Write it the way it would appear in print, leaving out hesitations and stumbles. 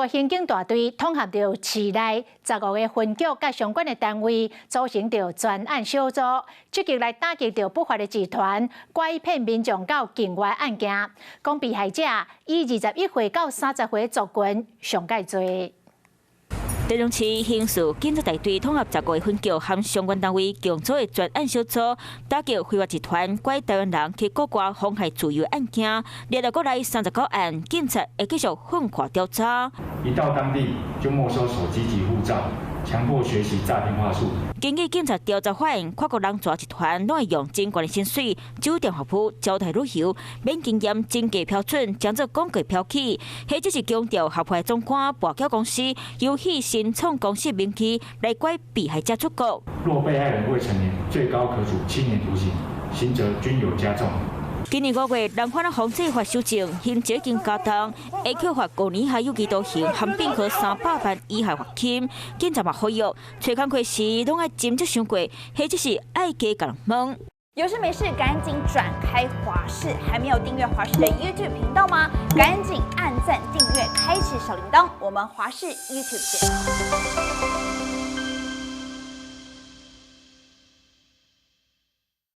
刑警大隊統合著市內15個分局佮相關的單位，組成著專案小組，積極來打擊著不法的集團拐騙民眾到境外案件。講被害者以21歲到30歲族群上蓋濟。台中市刑事警察大隊統合15個分局和相關單位共組的專案小組，打擊非法集團拐台灣人去國外妨害自由案件，列入國內39案，警察會繼續奮快調查。一到當地就沒收手機及護照，強迫學習詐騙話術。根據警察調查發現，跨國人蛇集團攏會用真懸的薪水、酒店服務、招待旅遊、免經驗、真假標準，將做廣告標記，或者是強調合法總管跋筊公司，由彼新創公司名義來拐被害者出國。若被害人未成年，最高可處7年徒刑，刑責均有加重。今年5月，人販防制法修正，刑責已經加重，會扣罰5年以下有期徒刑，含併科300萬以下罰金。警察嘛呼籲，揣工課時攏愛斟酌想過，或者是愛加共人問。有事沒事趕緊轉開華視，還沒有訂閱華視的 YouTube 頻道嗎？趕緊按讚訂閱，開啟小鈴鐺。我們華視 YouTube 見。